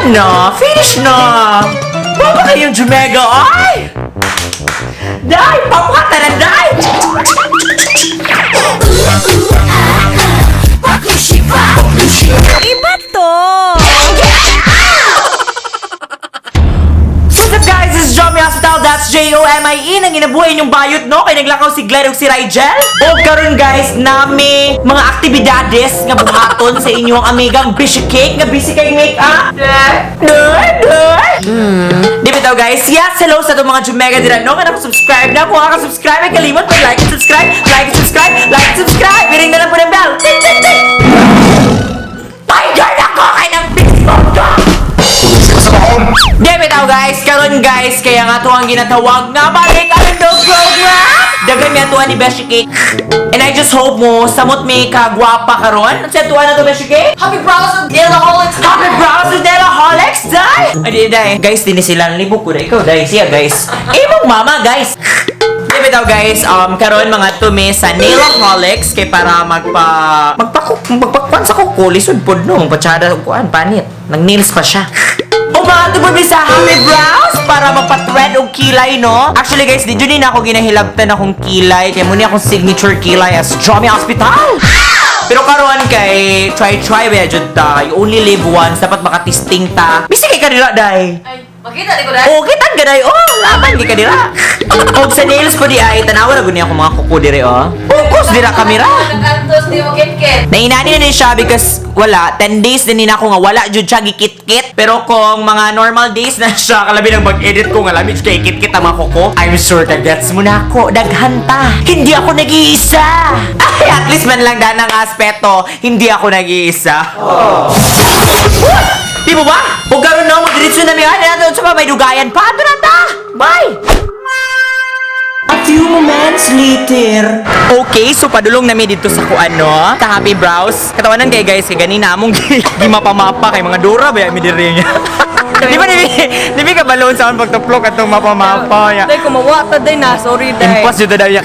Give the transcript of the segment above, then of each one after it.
Na, finish na. Baba kayong Jumega, ay! Day, papata na, day! Iba to! What's up, guys? This is Jomi Hospital. That's Jomie. Nang inabuhay inyong bayot, no? Kay naglakaw si Glenn ug si Rigel. O karon guys, nami mga aktibidades nga buhaton sa inyong amigang Bishi Cake nga busy kay make-up. Day, day. Di ba guys? Yes, hello sa itong mga Jumega dira, no? Nga subscribe na. Kung subscribe ay kalimot mag like and subscribe, like and subscribe, like and subscribe. I-ring na lang po ng bell. Ting, ting, ting! Tiger na ko kay ng Facebook ko! Di bitaw guys, karon guys, kaya nga to ang ginatawag nga balik ang dog program. Daghan mi atuan ni Beshi Cake. And I just hope mo samot mi kagwapa karon. Unsa atuan na to, Beshi Cake? Happy Brows of Nailaholics! Happy Brows with Nailaholics, day! Ay, di, day. Guys, din sila libog ko na ikaw, day. Siya, guys. Imong mama, guys. Di bitaw guys, karon mga tumi sa Nailaholics kay para magpa magpakuan sa kuko, lisod pod no, magpatsada og kuan panit. Nag nails pa siya. Umato po mi sa Happy Brows para mapa-thread og kilay, no? Actually guys, di jud ni na ako ginahilabtan akong kilay kay mo ni akong signature kilay as Jomi Hospital. Pero karon kay try try ba jud ta. You only live once, dapat makatisting ta. Bisi kay kanila day. Ay, makita di ko dahil. Oh, kita ganay. Oh, laban gi kanila. Og sa nails ko di ay tanawa ra gud niya akong mga kuko dire oh. Focus dira kamera. Nag-antos di mo kit-kit. Nainani na ni siya because wala, 10 days din ni ako nga wala jud siya gikit-kit. Pero kung mga normal days na siya, kalabi ng mag-edit ko nga lami jud kay kit-kit ang mga kuko. I'm sure ka gets mo na ako. Daghan ta. Hindi ako nag-iisa. Ay, at least man lang danang aspeto, hindi ako nag-iisa. Di mo ba? Kung karon na, magdiretso na mi. Ay, na sa pa, may dugayan pa. Ato na ta! Bye! A few moments later. Okay, so padulong nami dito sa kuano, sa Happy Brows. Katawanan kay guys, kay ganina among gimapa-mapa kay mga dura ba mi diri niya. Di ba di ba ka balon sa among pagtuplok atong mapa-mapa ya. Day, kumawa ta day na. Sorry, day. Impas jud daw ya.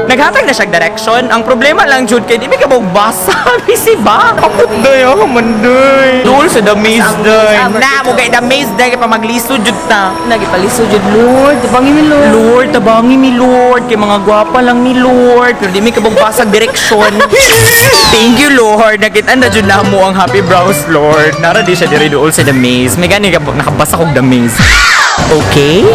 Naghatag na siya direction. Ang problema lang jud kay di ba ka basa busy ba? Kapot day oh manday. Dul sa the maze day. Na mo kay the maze day kay pa maglisod jud ta. Nagipaliso jud, Lord. Tabangi mi, Lord. Lord, tabangi mi Lord. Kay mga gwapa lang mi Lord. Pero di mi kabog basag direksyon. Thank you Lord. Nakita na jud namo ang Happy Brows Lord. Nara di siya diri duol sa the maze. May gani ka nakabasa kog the maze. Okay.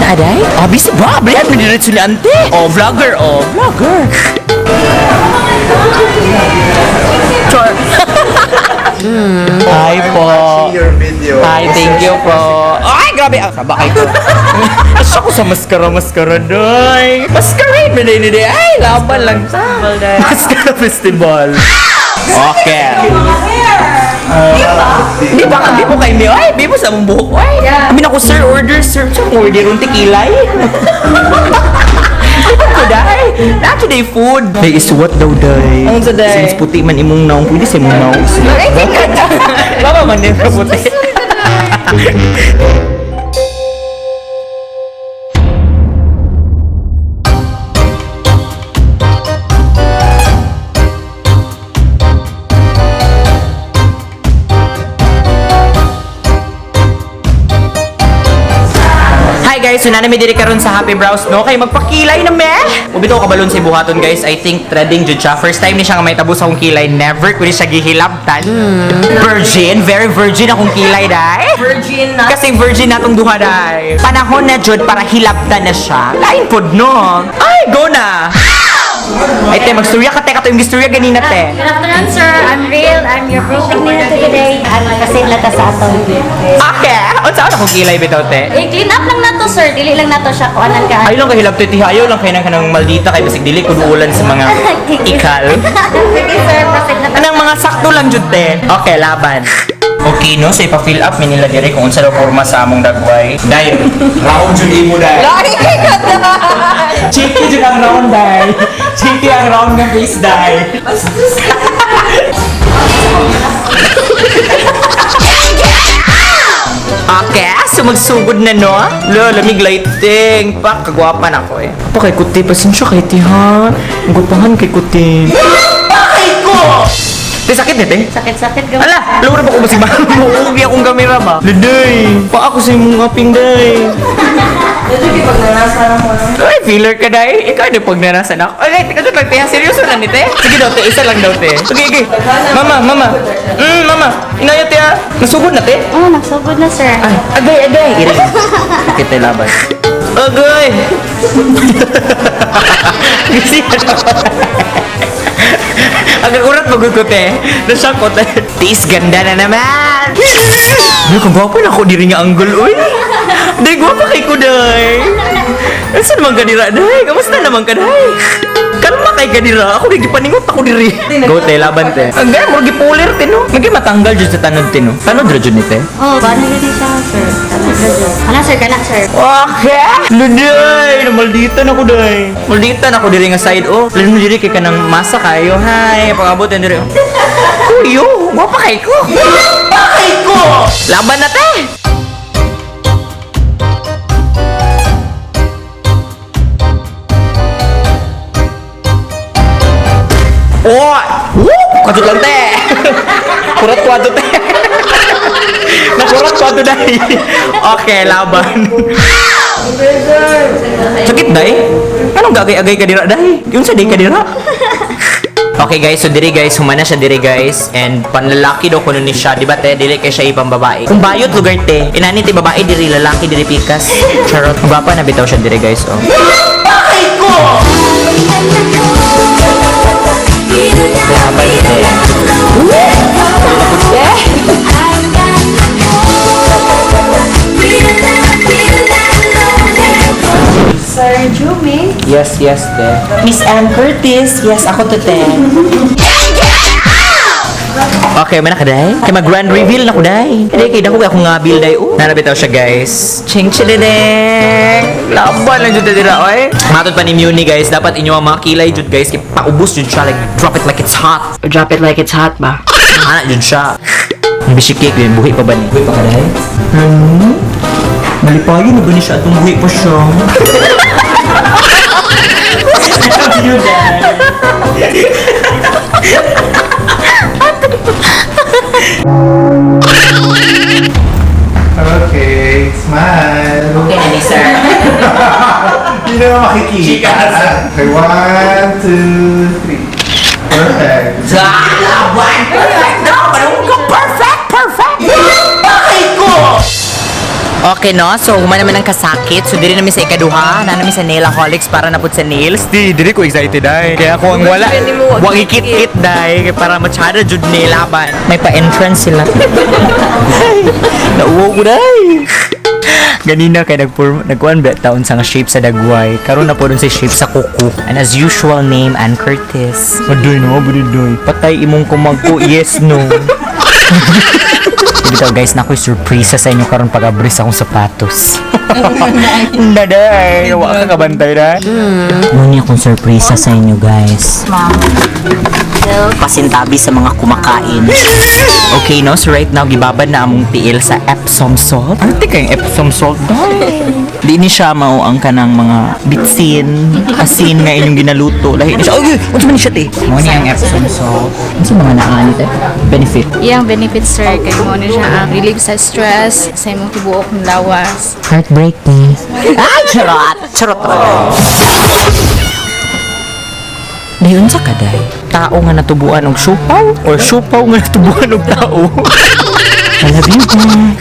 Naaday? Ah, busy ba? Brian, may diretso ni ante. Oh, vlogger, oh, vlogger. Char. Hi po. Your video. Hi, thank you po. Ay, grabe. Ah, saba kay ko. Asa ko sa mascara, mascara, day. Masquerade, man day, day. Ay, laban lang sa. Mascara festival. Okay. Di ba ka, di mo kay mi? Ay, di mo sa mong buhok. Ay, Yeah. Amin ako, sir, order, sir. Sir, order ron tikilay. Di ba ko, day? Not today food. Day is what daw, day? Ang sa day? Since puti man imong naong, pwede sa imong naong. Baba man din ka puti. Hi guys, so nana mi diri karon sa Happy Brows no kay magpakilay na me. Ubito ko kabalon sa buhaton guys. I think trending jud siya. First time ni siya nga may tabo sa akong kilay. Never ko ni siya gihilabtan. Virgin, very virgin akong kilay dai. Virgin na. Kasi virgin na tong duha dai. Panahon na jud para hilabtan na siya. Lain pod no. Ay, go na. Ay te, magstorya ka te kato yung gistorya ganina te. Good afternoon, sir. I'm Real. I'm your pro technician today. I'm kasin lata sa atong. Okay, unsa akong kilay bitaw te? Eh, clean up lang nato, sir. Dili lang nato siya kuanan ka. Ayaw lang kahilab te, ayaw lang kay nang kanang maldita kay basig dili kuno ulan sa mga ikal. Sige, sir. Proceed na. Anang mga sakto lang jud te. Okay, laban. Okay no, so ipa-fill up mi nila dire kung unsa daw porma sa among dagway. Dai, round jud imo dai. Lagi kay ka, day. Chiki jud ang round dai. Chiki ang round nga face dai. Okay, so magsugod na no? Lo, lamig lighting. Pak, kagwapa na ako eh. Pa kay kuti, pasensya kay ti ha. Ang gwapahan kay kuti. Pakay ko! Te, sakit ni, te. Sakit-sakit gamay. Ala, lura ba ko ba si Muugi akong kamera ba? Luday, pa ako sa imong aping day. Medyo pag nanasa na mo. Ay, feeler ka day. Ikaw na pag narasan ako. Ay, teka, lang, te. Seryoso na ni, te? Sige daw, te. Isa lang daw, te. Sige, sige. Mama, mama. Mama. Inaya, te, ah. Nasugod na, te. Oh, nagsugod na, sir. Ay, agay, agay. Iring. Sakit tayo laban. Agay! Kasi ang kakurat magod ko, te. Nasyak ko, te. Tiis ganda na naman! Ay, kung gwapo na ako diri nga angle, uy. Day, gwapo kay ko, day. Asa naman ka dira, day? Kamusta naman ka, day? Kalma kay ka dira. Ako, gipaningot ako diri. Go, te, laban, te. Ang gaya, murag gipulir, te, no? Maging matanggal dyan sa tanod, te, no? Tanod ra dyan ni, te. Oh, paano yun siya, sir? Tanod na dyan. Kana, sir, kana, sir. Okay! Luday! Namalditan ako, day. Malditan ako diri nga side, oh. Lalo mo diri kay kanang masa kayo. Hi, pangabot yan diri. oh. Kuyo, gwapa kay ko. Gwapa kay ko! Laban na, te! Oh! Woo! Kadot lang, te! Kurat kwado, te! Nakurat kwado, day! Okay, laban. Sakit day? Anong gagay-agay ka dira day? Yung sa day ka dira? Okay guys, so diri guys, humana siya diri guys and panlalaki daw kuno ni siya, di ba te? Dili kay siya ipang babae. Kung bayot lugar te, inani te babae diri lalaki diri pikas. Charot. Gwapa na bitaw siya diri guys, oh. Bakay ko! Laban te. Sir Jumi. Yes, te. Miss Ann Curtis, yes, ako to te. Okay, man na ka, day. Kay mag-grand reveal na ko, day. Day, kay dako kay akong nga bill, day. Oh. Nalabitaw siya, guys. Ching chilideng. Laban lang jud dira, oy. Matod pa ni Muni, guys. Dapat inyo ang mga kilay jud, guys. Kay paubos jud siya. Like, drop it like it's hot. Drop it like it's hot ba? Ana jud siya. Ang bisi cake, yun. Buhi pa ba ni? Buhi pa ka, day? Hmm? Malipayo na ba ni siya? Atong buhi pa siya. I love you, day. Okay, smile. Okay na ni sir. Hindi naman makikita. Okay, one, two, three. Perfect. Laban! Perfect na! Parang ka perfect! Perfect! Bakit ko? Okay no, so human naman ang kasakit. So diri namin sa ikaduha, na namin sa Nailaholics para napud sa nails. Di, diri ko excited ay. Kaya ako ang wala, Pwede mo, wag ikit-kit day para matsada jud ni laban. May pa-entrance sila. Nauwaw ko day. Ganina kay nagpur nagkuan ba taon sa nga shape sa dagway. Karon na po dun sa shape sa kuko. And as usual name Ann Curtis. Adoy no, adoy. Patay imong kumagko, yes no. Bitaw guys, na ako'y surprise sa inyo karon pag-abri sa akong sapatos. Daday, wa ka kabantay na. Muni akong surprise sa inyo guys. Pasintabi sa mga kumakain. Okay no, so right now gibabad na among tiil sa Epsom salt. Arte kayong Epsom salt dai. Di ni siya mao ang kanang mga bitsin, asin nga inyong ginaluto. Lahi ni siya. Oy, unsa man ni siya te? Mao ni ang Epsom salt. Unsa mga naani te? Benefit. Iyang benefits sir kay mo ni siya ang relief sa stress sa imong tibuok ng lawas. Heartbreak te. Ay, charot! Charot talaga. Dayon sa kaday. Tao nga natubuan og supaw or supaw nga natubuan og tao. I love you, day.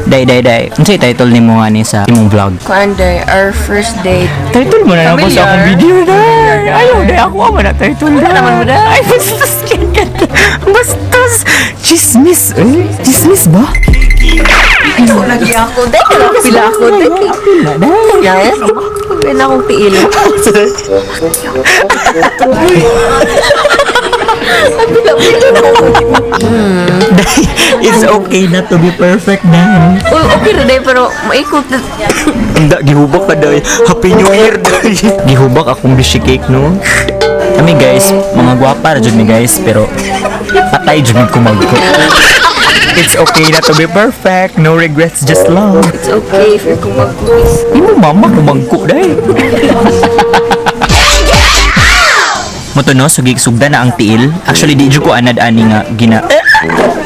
Day, day, day. Unsay title nimo nga ni sa imong vlog? Kuan day, our first date. Title mo na lang sa akong video, day. Ayaw, day. Ako ama na title, day. naman mo, day. Ay, bastos ka. Bastos. Chismis, eh. Chismis ba? Ito lagi ako. Day, pila ako. Day, Pila, day. Yes. Pila akong tiil. Day, it's okay not to be perfect, day. Uy, okay ra day, pero maikot na. Hindi, gihubak ka day. Happy New Year day. Gihubak akong bishi cake, no? Kami guys, mga gwapa ra jud mi guys, pero patay jud mi kumagko. It's okay not to be perfect. No regrets, just love. It's okay if you're kumagkuis. Imo mama kumagko day. Mo to no, sugig sugda na ang tiil. Actually, di jud ko anad ani nga gina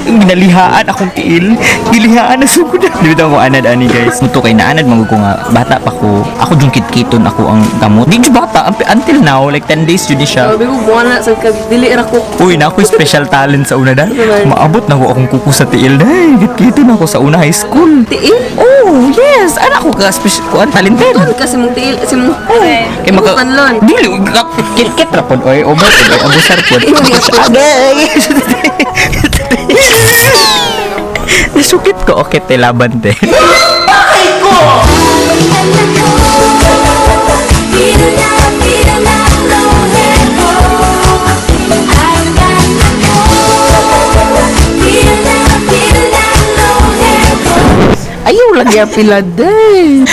ginalihaan akong tiil. Gilihaan na sugda. Di bitaw ko anad ani, guys. Mo to kay naanad man gud ko nga bata pa ko. Ako jud kitkiton ako ang gamot. Di jud bata until now, like 10 days jud ni siya. Sabi ko, buwan na sa kag dili ra ko. Uy, na ako special talent sa una dahil. Maabot na ko akong kuko sa tiil dahil. Kitkiton ako sa una high school. Tiil? Oh, yes. Anak ko ka special kuan talented. Tun kasi mong tiil, si mong Kay maka Kanlon. Dili kit-kit ra pod oy, over pod oy, abusar pod. Agay. Nasukit ko, okay te, laban te. Ayaw lagi apila day.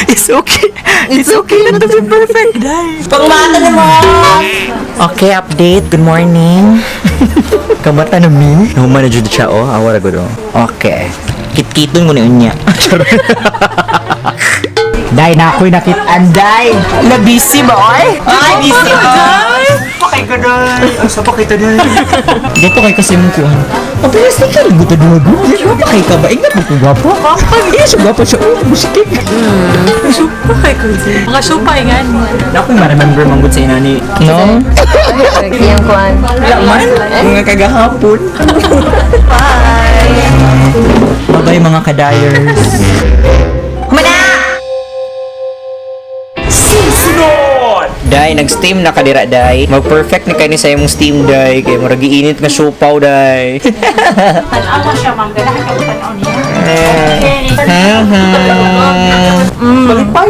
It's okay. It's okay not to be perfect, dai. Pangmata na mo. Okay, update. Good morning. Kamata na mi. Nahuman na jud siya oh. Awa ra gud oh. Okay. Kitkiton mo ni unya. Day na ako'y nakitaan, day. Labisi ba, oy? Ay, busy ba? Pakay ka, day. Ay, sa pakay ta, day. Dito kay kasi mong kuhan. Ang pilas ni ka rin buta duwago. Gwapa kay ka ba? Ingat mo kung gwapa. Hindi siya gwapa siya. Oh, busikik. Mga supay nga. Na ako'y ma-remember manggod sa inani. No? Iyang kuan. Wala man. Mga kagahapon. Bye! Bye-bye mga kadayers. Humana! Susunod! Day, nag-steam na kadira, day. Mag-perfect ni kay ni sa imong steam, day. Kay murag giinit nga siopaw, day. Tanawa siya, ma'am. Ganahan ka tanaw niya. Balik pa.